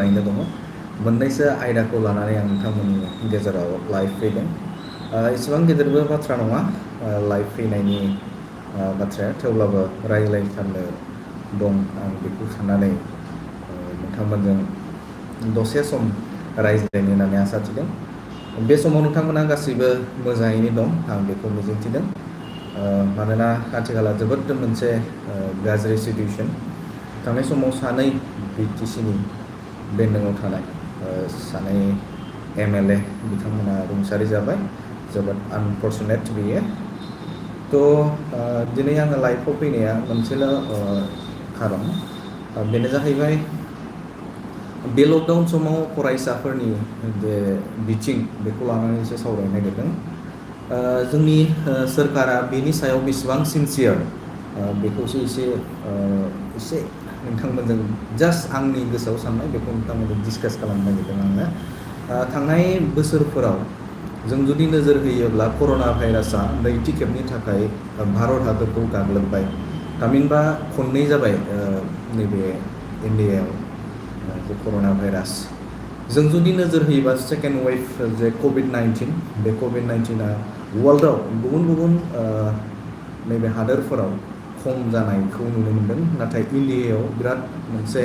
मोजाङैनो दङ। मोननैसो आयदाखौ लानानै आं नोंथांमोननि गेजेराव लाइभ फैदों। एसेबां गेदेरबो बाथ्रा नङा लाइभ फैनायनि बाथ्राया, थेवब्लाबो रायज्लायथारनो दं आं बेखौ साननानै नोंथांमोनजों दसे सम रायज्लायनो होननानै आसा थिदों। बे समाव नोंथांमोना गासैबो मोजाङैनो दं आं बेखौ मिजिंथिदों। मानोना आथिखाला जोबोद मोनसे गाज्रि सिटुएसन। थांनाय समाव सानै BTCनि बेन्दोङाव थानाय सानै MLA बिथांमोना रुंसारि जाबाय। जोबोद आनफर्चुनेट बेयो। थ' दिनै आङो लाइभआव फैनाया मोनसेल' खारन, बेनो जाहैबाय बे लकडाउन समाव फरायसाफोरनि जे बिथिं बेखौ लानानै एसे सावरायनो नागिरदों। जोंनि सोरखारा बेनि सायाव बेसेबां सिनसियार बेखौसो एसे नोंथांमोनजों जास्ट आंनि गोसोआव साननाय बेखौ नोंथांमोनजों डिसकास खालामनो नागिरदों आङो। थांनाय बोसोरफोराव जों जुदि नोजोर होयोब्ला कर'ना भाइरासआ नैथि खेबनि थाखाय भारत हादरखौ गाग्लोबबाय। थामहिनबा खननै जाबाय नैबे इन्डियायाव जे कर'ना भाइरास। जों जुदि नोजोर होयोबा सेकेन्ड वेभ जे कभिड-19, बे कभिड-19आ वर्ल्डआव गुबुन गुबुन नैबे हादोरफोराव खम जानायखौ नुनो मोनदों, नाथाय इन्डियायाव बिराद मोनसे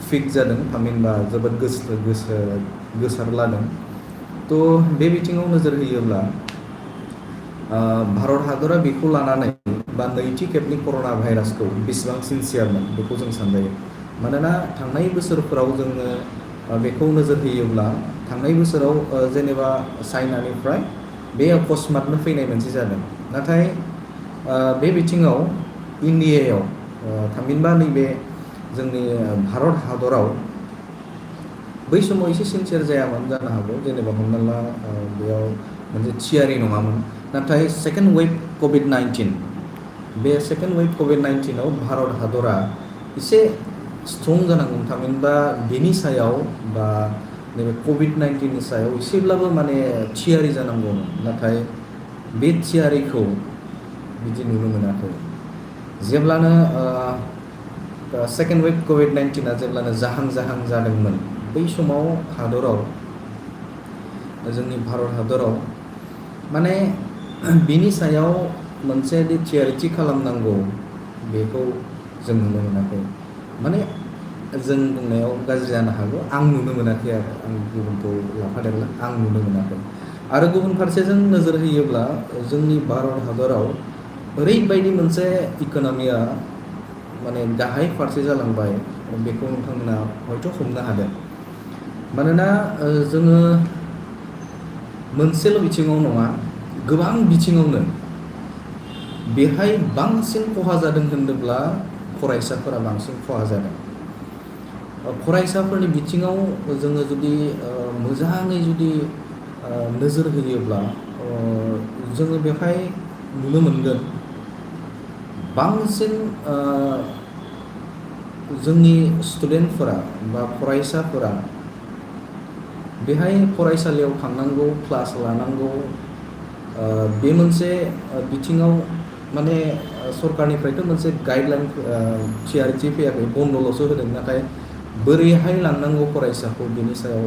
पिक जादों। थामहिनबा जोबोद गोसारलादों। थ' बे बिथिङाव नोजोर होयोब्ला भारत हादरा बेखौ लानानै बा नैथि खेबनि कर'ना भाइरासखौ बेसेबां सिनसियारमोन बेखौ जों सानजायो। मानोना थांनाय बोसोरफोराव जोङो बेखौ नोजोर होयोब्ला थांनाय बोसोराव जेनेबा चाइनानिफ्राय बे अकस्मातनो फैनाय मोनसे जादों। नाथाय बे बिथिङाव इन्डियायाव थामहिनबा नैबे जोंनि भारत हादराव बै समाव एसे सिनसियार जायामोन जानो हागौ। जेनेबा हमना ला बेयाव मोनसे थियारि नङामोन। नाथाय सेकेन्ड वेभ कभिड-19, बे सेकेन्ड वेभ कभिड-19आव भारत हादरा एसे स्ट्रं जानांगौमोन। थामहिनबा बेनि सायाव बा नैबे कभिड-19नि सायाव एसेब्लाबो माने थियारि जानांगौमोन। नाथाय बे थियारिखौ बिदि नुनो मोनाखै। जेब्लानो सेकेन्ड वेभ कभिड-19आ जेब्लानो जाहां जादोंमोन, बै समाव हादराव जोंनि भारत हादराव माने बिनि सायाव मोनसे थियारिथि खालामनांगौ बेखौ जों नुनो मोनाखै। माने जों बुंनायाव गाज्रि जानो हागौ, आं नुनो मोनाखै आरो आं गुबुनखौ लाफादेरला, आं नुनो मोनाखै। आरो गुबुन फारसेजों नोजोर होयोब्ला जोंनि भारत हादराव ओरैबायदि मोनसे इक'नमिया माने गाहाय फारसे जालांबाय, बेखौ नोंथांमोना हयथ' हमनो हादों। मानोना जोङो मोनसेल' बिथिङाव नङा, गोबां बिथिङावनो बेहाय बांसिन खहा जादों होनोब्ला फरायसाफोरा बांसिन खहा जादों। फरायसाफोरनि बिथिङाव जोङो जुदि मोजाङै जुदि नोजोर होयोब्ला जोङो बेवहाय नुनो मोनगोन बांसिन जोंनि स्टुडेन्टफोरा बा फरायसाफोरा बेहाय फरायसालियाव थांनांगौ, क्लास लानांगौ, बे मोनसे बिथिङाव माने सरकारनिफ्रायथ' मोनसे गाइडलाइन थियारिथि फैयाखै, बन्द'ल'सो होदों। नाथाय बोरैहाय लांनांगौ फरायसाखौ बेनि सायाव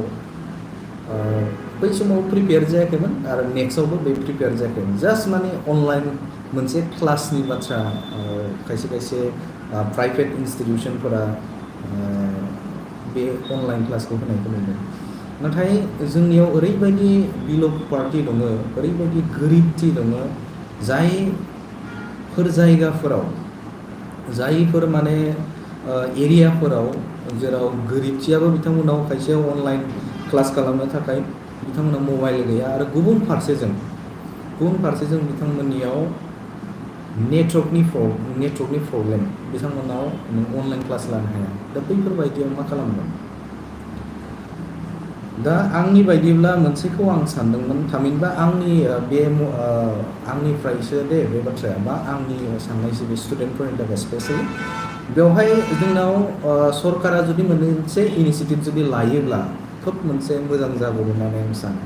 बै समाव प्रिपेयार जायाखैमोन आरो नेक्स्टआवबो बे प्रिपेयार जायाखैमोन। जास्ट माने अनलाइन मोनसे क्लासनि बाथ्रा खायसे प्राइभेट इनस्टिटिउसनफोरा बे अनलाइन क्लासखौ होनायखौ नुदों। नाथाय जोंनियाव ओरैबायदि बिल' पार्टि दङ, ओरैबायदि गोरिबथि दङ, जायफोर जायगाफोराव जायफोर माने एरियाफोराव जेराव गोरिबथियाबो बिथांमोनाव खायसे अनलाइन क्लास खालामनो थाखाय बिथांमोना मबाइल गैया। आरो गुबुन फारसेजों बिथांमोननियाव नेटवर्कनि प्रब्लेम, बिथांमोनाव अनलाइन क्लास लानो हाया। दा बैफोरबायदियाव मा खालामगोन? दा आंनि बायदिब्ला मोनसेखौ आं सानदोंमोन, थामहिनबा आंनिफ्रायसो बे बाथ्राया, बा आंनि साननायसो बे स्टुडेन्टफोरनि थाखाय स्पेसियेलि बेवहाय जोंनाव सरकारा जुदि मोनसे इनिसियेटिभ जुदि लायोब्ला खोब मोनसे मोजां जागौमोन होननानै आं सानो।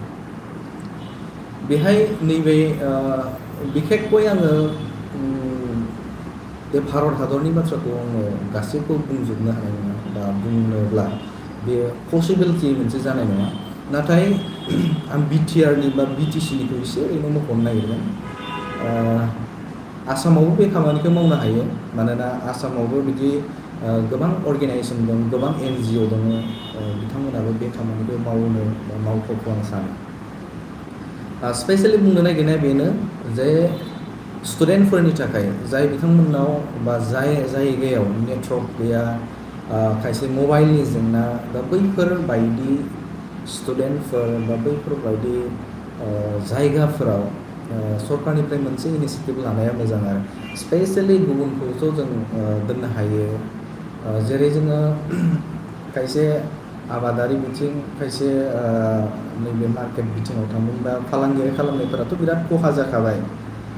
बेहाय नैबे बिखेखকৈ आङो बे भारत हादरनि बाथ्राखौ आङो गासैखौ बुंजोबनो हानाय नङा, बा बुंनोब्ला बेयो पसिबिलिटि मोनसे जानाय नङा। नाथाय आं बिटिआरनि बा बिटिसिनिखौ एसे ओरैनो मख'नो नागिरदों। आसामावबो बे खामानिखौ मावनो हायो, मानोना आसामावबो बिदि गोबां अर्गेनाइजेसन दं, गोबां NGO दङ, बिथांमोनाबो बे खामानिखौ मावनो बा मावथावखौ आं सानो। स्पेसियेलि बुंनो नागिरनाया बेनो जे स्टुडेन्टफोरनि थाखाय जाय बिथांमोननाव बा जाय जायगायाव नेटवर्क गैया, खायसे मबाइलनि जेंना, दा बैफोरबायदि स्टुडेन्टफोर बा बैफोरबायदि जायगाफोराव सरकारनिफ्राय मोनसे इनिसियेटिभ लानाया मोजां आरो स्पेसियेलि गुबुनखौथ' जों दोननो हायो, जेरै जोङो खायसे आबादारि बिथिं, खायसे नैबे मार्केट बिथिङाव थामहिनबा फालांगियारि खालामनायफोराथ' बिराद खहा जाखाबाय।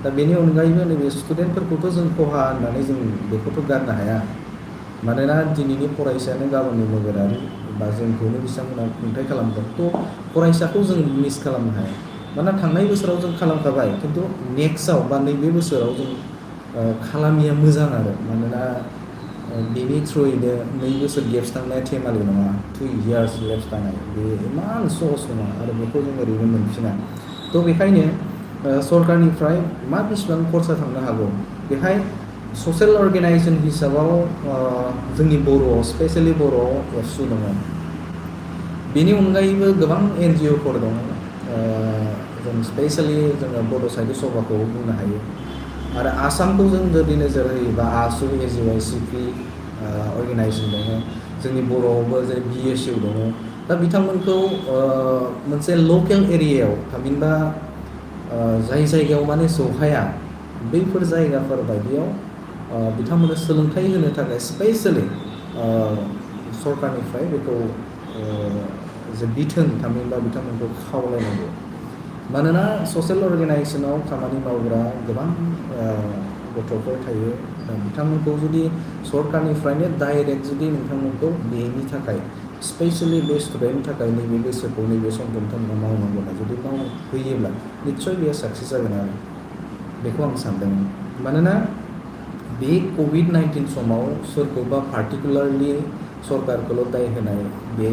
दा बेनि अनगायैबो नैबे स्टुडेन्टफोरखौथ' जों खहा होननानै जों बेखौथ' गारनो हाया, मानोना दिनैनि फरायसायानो गाबोननि नोगोरारि बा जोंखौनो बिथांमोना खुंथाय खालामगोन। थ' फरायसाखौ जों मिस खालामनो हाया, मानोना थांनाय बोसोराव जों खालामखाबाय, खिन्थु नेक्स्टआव बा नैबे बोसोराव जों खालामिया मोजां आरो, मानोना बेनि थ्रुयैनो 2 बोसोर गेप्स थांनाया धेमालि नङा, 2 years गेप्स थानाय बे इमान सहस नङा आरो बेखौ जों ओरैनो मोनफिना। थ' बेखायनो सरकारनिफ्राय मा बेसेबां खरसा थांनो हागौ, बेहाय ससियेल अर्गेनाइजेसन हिसाबाव जोंनि बर'आव स्पेसियेलि बर'आव एबसु दङ। बेनि अनगायैबो गोबां NGOफोर दङ, जों स्पेसियेलि जोङो बड' साहित्य सभाखौ बुंनो हायो, आरो आसामखौ जों जुदि नोजोर होयोबा आसु, AGYCP अर्गेनाइजेसन दङ, जोंनि बर'आवबो जेरै BSU दङ। दा बिथांमोनखौ मोनसे लकेल एरियायाव थामहिनबा जाय जायगायाव माने सौहाया बैफोर जायगाफोर बायदियाव बिथांमोननो सोलोंथाइ होनो थाखाय स्पेसियेलि सरकारनिफ्राय बेखौ जे बिथोन थामहिनबा बिथांमोनखौ खावलायनांगौ, मानोना ससियेल अर्गेनाइजेसनाव खामानि मावग्रा गोबां गथ'फोर थायो। बिथांमोनखौ जुदि सरकारनिफ्रायनो डाइरेक्ट जुदि नोंथांमोनखौ बेनि थाखाय स्पेसियेलि बे स्टुडेन्टनि थाखाय नैबे बोसोरखौ नैबे समखौ नोंथांमोना मावनांगौ होनना जुदि होयोब्ला निस्सय बेयो साक्सेस जागोन आरो बेखौ आं सानदों। मानोना बे COVID-19 समाव सोरखौबा पार्टिकुलारलि सरकारखौल' दाय होनाय बे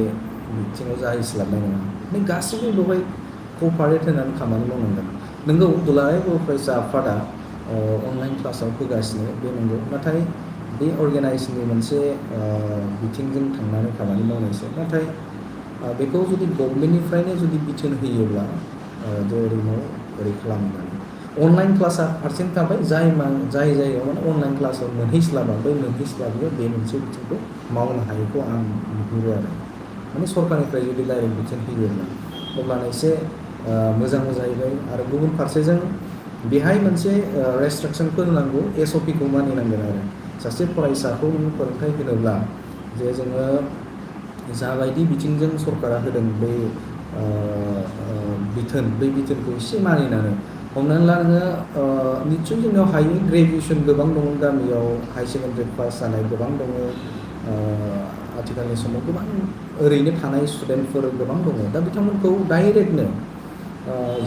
बिथिङाव जाहैस्लाबनाय नङा, नों गासैबो बेवहाय क'पारेट होनानै खामानि मावनांगोन। नोंगौ दुलाराय बर' फरायसा आफादा अनलाइन क्लासाव फैगासिनो, बे नंगौ, नाथाय बे अर्गेनाइजेसननि मोनसे बिथिंजों थांनानै खामानि मावनायसो। नाथाय बेखौ जुदि गभर्नमेन्टनिफ्रायनो जुदि बिथोन होयोब्ला जे ओरै माव ओरै खालामनानै अनलाइन क्लासा फारसेथिं थाबाय, जाय जायगायाव माने अनलाइन क्लासाव मोनहैस्लाबा बै मोनहैस्लाबियाव बे मोनसे बिथिंखौ मावनो हायैखौ आं नुहुरो आरो, माने सरकारनिफ्राय जुदि डाइरेक्ट बिथोन होयोब्ला अब्लानो एसे मोजांबो जाहैबाय। आरो गुबुन फारसेजों बेहाय मोनसे रेस्ट्रिक्सनफोर होनांगौ, SOPखौ मानिनांगोन आरो सासे फरायसाखौ फोरोंथाइ होनोब्ला जे जोङो जाबायदि बिथिंजों सरकारा होदों बै बिथोन, बै बिथोनखौ एसे मानिनानै हमनानै ला नोङो निस्सय जोंनाव हायो, ग्रेजुवेसन गोबां दङ गामियाव, हायार सेकेन्डारि पास जानाय गोबां दङ, आथिखालनि समाव गोबां ओरैनो थानाय स्टुडेन्टफोर गोबां दङ। दा बिथांमोनखौ डाइरेक्टनो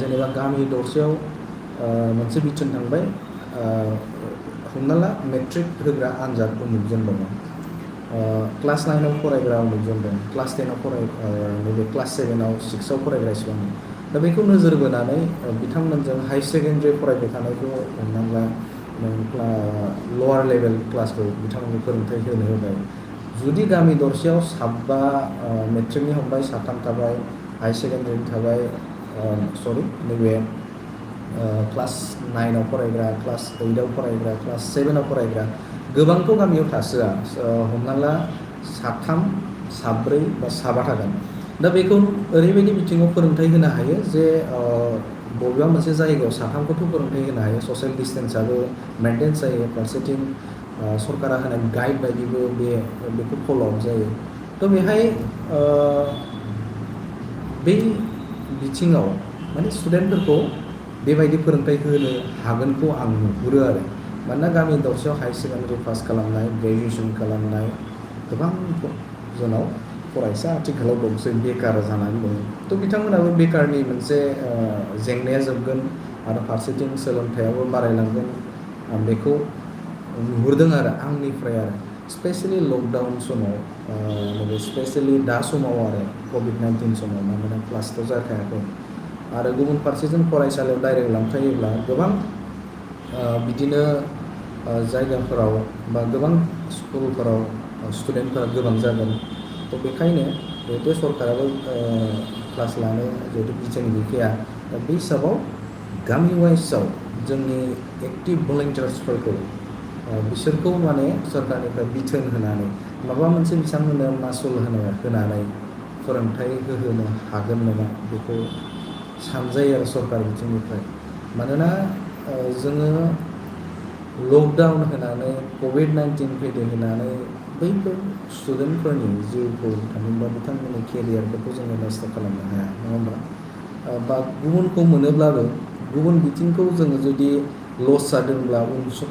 जेनेबा गामि दरसेयाव मोनसे बिथोन थांबाय, हमना ला मेट्रिक होग्रा आनजाद उमुगजोन दङ, क्लास 9आव फरायग्रा उमुगजोन दं, क्लास 10आव नैबे क्लास 7आव 6आव फरायग्रा इसेबां दं। दा बेखौ नोजोर बोनानै बिथांमोनजों हायार सेकेन्डारि फरायबाय थानायखौ हमनानै ला नों लवार लेभेल क्लासखौ बिथांमोनखौ फोरोंथाइ होनो होबाय। जुदि गामि दरसेयाव 7 मेट्रिकनि हमबाय, 3 थाबाय, हायार सेकेन्डारिनि थाबाय, नैबे क्लास 9आव फरायग्रा, क्लास 8आव फरायग्रा, क्लास 7आव फरायग्रा गोबांथ' गामियाव थासोआ, हमना ला 3, 4 बा 7 थागोन। दा बेखौ ओरैबायदि बिथिङाव फोरोंथाइ होनो हायो जे बबेबा मोनसे जायगायाव 3खौथ' फोरोंथाइ होनो हायो, ससियेल डिस्टेन्सआबो मेनटेन जायो, फारसेथिं सरकारा होनाय गाइड बायदिबो बेखौ फल'आप जायो। थ' बेहाय बै बिथिङाव माने स्टुडेन्टफोरखौ बेबायदि फोरोंथाइ होनो हागोनखौ आं नुहुरो आरो, मानोना गामि दरसेयाव हायार सेकेन्डारि पास खालामनाय, ग्रेजुवेसन खालामनाय गोबां जोंनाव फरायसा आथिखालाव दंसै, बेकार जानानै दङ। थ' बिथांमोनाबो बेकारनि मोनसे जेंनाया जोबगोन आरो फारसेथिं सोलोंथाइयाबो बारायलांगोन, आं बेखौ नुहुरदों आरो आंनिफ्राय आरो स्पेशलि लकडाउन समाव नैबे स्पेशलि दा समाव आरो COVID-19 समाव मानोना क्लासथ' जाखायाखै आरो गुबुन फारसेजों फरायसालियाव डाइरेक्ट लांखायोब्ला गोबां बिदिनो जायगाफोराव बा गोबां स्कुलफोराव स्टुडेन्टफोरा गोबां जागोन। थ' बेखायनो जिहेतु सरकाराबो क्लास लानो जिहेतु बिथोन गैखाया दा बे हिसाबाव गामि वाइजआव जोंनि एक्टिभ भलेन्टियार्सफोरखौ बिसोरखौ माने सरकारनिफ्राय बिथोन होनानै माबा मोनसे बिथांमोननो मासुल होनानै फोरोंथाइ होहोनो हागोन नामा बेखौ सानजायो आरो सरकार बिथिंनिफ्राय। मानोना जोङो लकडाउन होनानै COVID-19 फैदो होनानै बैफोर स्टुडेन्टफोरनि जिउखौ थामहिनबा बिथांमोननि केरियारफोरखौ जोङो नस्थ' खालामनो हाया नङा होमबा? बा गुबुनखौ मोनोब्लाबो गुबुन बिथिंखौ जोङो जुदि लस जादोंब्ला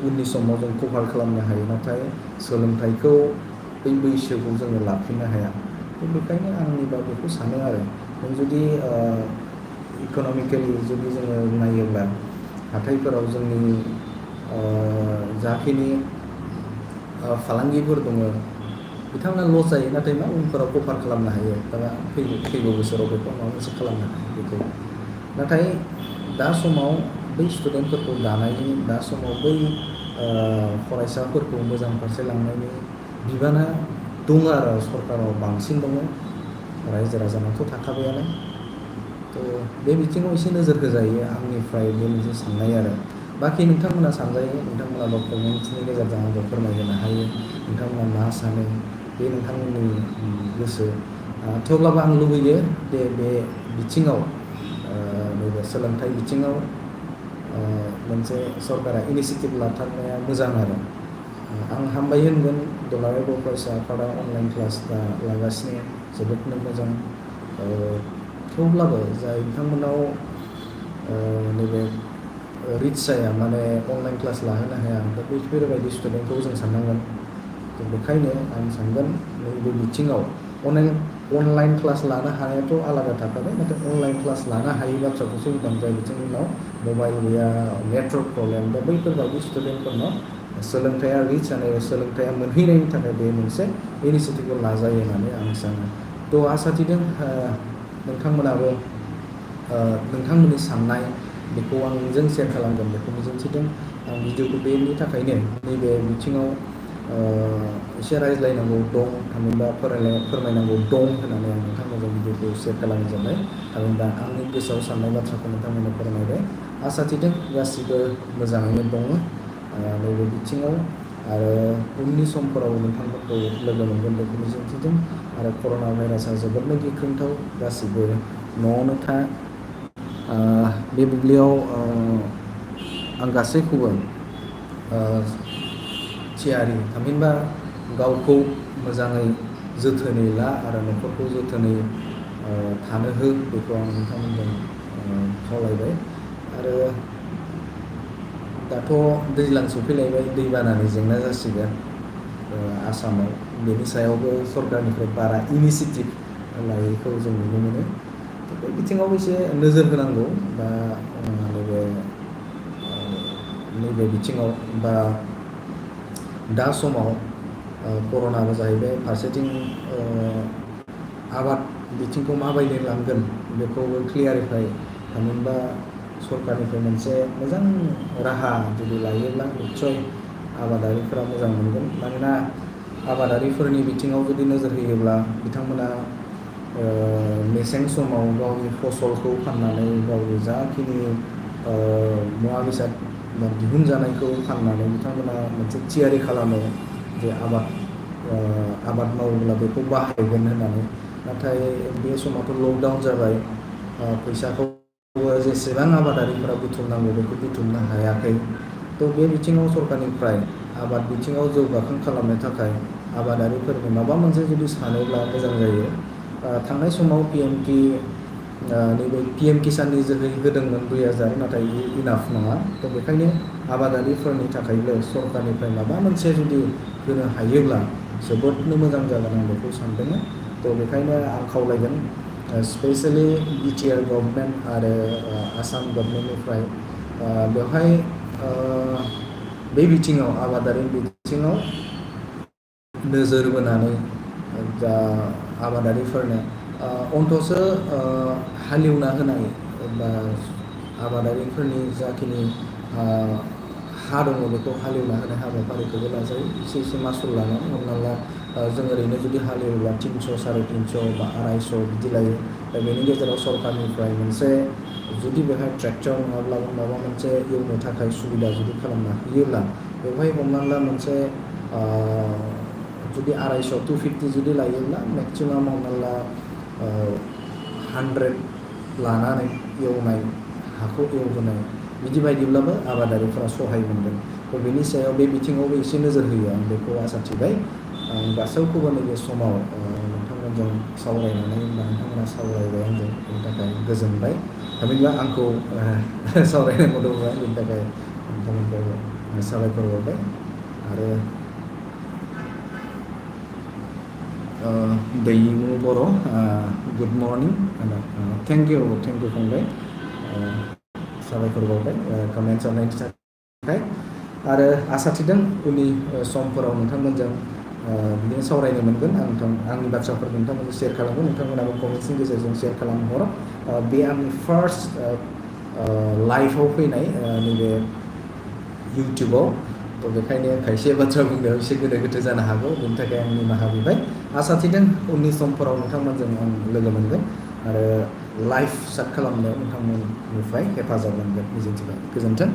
उननि समाव जों कभार खालामनो हायो, नाथाय सोलोंथाइखौ बै बैसोखौ जोङो लाफिननो हाया। बेखायनो आंनिबा बेखौ सानो आरो नों जुदि इक'नमिकेलि जुदि जोङो नायोब्ला हाथायफोराव जोंनि जाखिनि फालांगिफोर दङ बिथांमोना लस जायो, नाथाय मा उनफोराव कभार खालामनो हायो दा फैगौ बोसोराव बेखौ माबा मोनसे खालामनो हायो बेखौ। नाथाय दा समाव बै स्टुडेन्टफोरखौ दानायनि, दा समाव बै फरायसाफोरखौ मोजां फारसे लांनायनि बिबाना दङ आरो सरकाराव बांसिन दङ, रायजो राजानावथ' थाखाबायानो। थ' बे बिथिङाव एसे नोजोर होजायो आंनिफ्राय बे मोनसे साननाय आरो। बाखि नोंथांमोना सानजायो, नोंथांमोनाबो कमेन्ट्सनि गेजेरजों आंखौ फोरमायहोनो हायो नोंथांमोना मा सानो, बे नोंथांमोननि गोसो। थेवब्लाबो आं लुबैयो बे बिथिङाव नैबे सोलोंथाइ बिथिङाव मोनसे सरकारा इनिसियेटिभ लाथारनाया मोजां आरो। आं हामबाय होनगोन दुलाराय बर' फरायसा आफादा अनलाइन क्लास दा लागासिनो, जोबोदनो मोजां। थेवब्लाबो जाय बिथांमोनाव नैबे रिच जाया, माने अनलाइन क्लास लाहोनो हाया, दा बेफोरबायदि स्टुडेन्टखौ जों साननांगोन। बेखायनो आं सानगोन नैबे बिथिङाव अनलाइन क्लास लानो हानायाथ' आलादा थाखाबाय, नाथाय अनलाइन क्लास लानो हायै बाथ्राखौसो बुंदों जाय बिथांमोननाव मबाइल गैया, नेटवर्क प्रब्लेम, दा बैफोरबायदि स्टुडेन्टफोरनाव सोलोंथाइया रिच जानाय, सोलोंथाइया मोनहैनायनि थाखाय बे मोनसे इनिसियेटिभखौ लाजायो होननानै आं सानो। थ' आसा थिदों नोंथांमोनाबो नोंथांमोननि साननाय बेखौ आंजों सेयार खालामगोन बेखौ मिजिंथिदों। आं भिडिअखौ बेनि थाखायनो नैबे बिथिङाव एसे रायज्लायनांगौ दं, थामहिनबा फोरमायनांगौ दं होननानै आं नोंथांमोनजों भिडिअखौ सेयार खालामनाय जाबाय। थामहिनबा आंनि गोसोआव साननाय बाथ्राखौ नोंथांमोननो फोरमायबाय। आसा थिदों गासिबो मोजाङैनो दङ नैबे बिथिङाव, आरो उननि समफोराव नोंथांमोनखौ लोगो मोनगोन बेखौ मिजिंथिदों। आरो कर'ना भाइरासआ जोबोदनो गिख्रंथाव, गासिबो न'आवनो था। बे बुब्लियाव आं गासैखौबो थियारि, थामहिनबा गावखौ मोजाङै जोथोनै ला आरो न'खरखौ जोथोनै थानो हो, बेखौ आं नोंथांमोनजों खावलायबाय। आरो दाथ' दैज्लां सफैलायबाय, दैबानानि जेंना जासिगोन आसामाव, बेनि सायावबो सरकारनिफ्राय बारा इनिसियेटिभ लायैखौ जों नुनो मोनो। बे बिथिङाव एसे नोजोर होनांगौ बा नैबे बिथिङाव बा दा समाव कर'नाबो जाहैबाय, फारसेथिं आबाद बिथिंखौ माबायदि लांगोन बेखौबो क्लियारिफाइ, थामहिनबा सरकारनिफ्राय मोनसे मोजां राहा जुदि लायोब्ला निस्सय आबादारिफोरा मोजां मोनगोन। मानोना आबादारिफोरनि बिथिङाव जुदि नोजोर होयोब्ला बिथांमोना मेसें समाव गावनि फसलखौ फाननानै गावनि जाखिनि मुवा बेसाद दिहुनजानायखौ फाननानै बिथांमोना मोनसे थियारि खालामो जे आबाद मावोब्ला बेखौ बाहायगोन होननानै। नाथाय बे समावथ' लकडाउन जाबाय, फैसाखौ जेसेबां आबादारिफोरा बुथुमनांगौ बेखौ बुथुमनो हायाखै। थ' बे बिथिङाव सरकारनिफ्राय आबाद बिथिङाव जौगाखां खालामनो थाखाय आबादारिफोरनि माबा मोनसे जुदि सानोब्ला मोजां जायो। थांनाय समाव नैबे PM किसाननि जोहै होदोंमोन 2000, नाथाय इनाफ नङा। थ' बेखायनो आबादारिफोरनि थाखायबो सरकारनिफ्राय माबा मोनसे जुदि होनो हायोब्ला जोबोदनो मोजां जागोन, आं बेखौ सानदोंमोन। थ' बेखायनो आं खावलायगोन स्पेसियेलि BTR गभर्नमेन्ट आरो आसाम गभर्नमेन्टनिफ्राय बेवहाय बे बिथिङाव आबादारि बिथिङाव नोजोर बोनानै दा आबादारिफोरनो अन्थ'सो हालेवना होनाय बा आबादारिफोरनि जाखिनि हा दङ बेखौ हालेवना होनाय हाबाफारिखौबो लाजायो एसे मासुल लानानै हमना ला जों ओरैनो जुदि हालेवोब्ला 300 350 बा 250 बिदि लायो दा बेनि गेजेराव सरकारनिफ्राय मोनसे जुदि बेहाय ट्रेक्टर नङाब्लाबो माबा मोनसे एवनो थाखाय सुबिदा जुदि खालामना होयोब्ला बेवहाय हमना ला मोनसे जुदि 250 250 जुदि लायोब्ला मेक्सिमाम हमना ला 100 लानानै एवनाय हाखौ एवहोनाय बिदि बायदिब्लाबो आबादारिफोरा सहाय मोनगोन थ' बेनि सायाव बे बिथिङावबो एसे नोजोर होयो आं बेखौ आसा थिबाय आं गासैखौबो नैबे समाव नोंथांमोनजों सावरायनानै बा नोंथांमोना सावरायबाय आंजों बेनि थाखाय गोजोनबाय थामहिनबा आंखौ सावरायनाय मदद होबाय बेनि थाखाय नोंथांमोनखौ साबायखर बावबाय आरो दैमु बर' गुड मर्निं थेंक इउ फंबाय साबायखर बावबाय कमेन्ट्स हरनायनि थाखाय आरो आसा थिदों उननि समफोराव नोंथांमोनजों बिदिनो सावरायनो मोनगोन आंनि बाथ्राफोरखौ नोंथांमोनजों शेयार खालामगोन नोंथांमोनाबो कमेन्ट्सनि गेजेरजों शेयार खालामहर बे आंनि फार्स्ट लाइभआव फैनाय नैबे इउटुबाव थ' बेखायनो खायसे बाथ्रा बुंनायाव एसे गोनो गोथो जानो हागौ बेनि थाखाय आं निमाहा बिबाय आसा थिदों उननि समफोराव नोंथांमोनजों आं लोगो मोनगोन आरो लाइभ स्टार्ट खालामनायाव नोंथांमोननिफ्राय हेफाजाब मोनगोन मिजिंथिबाय गोजोन्थों।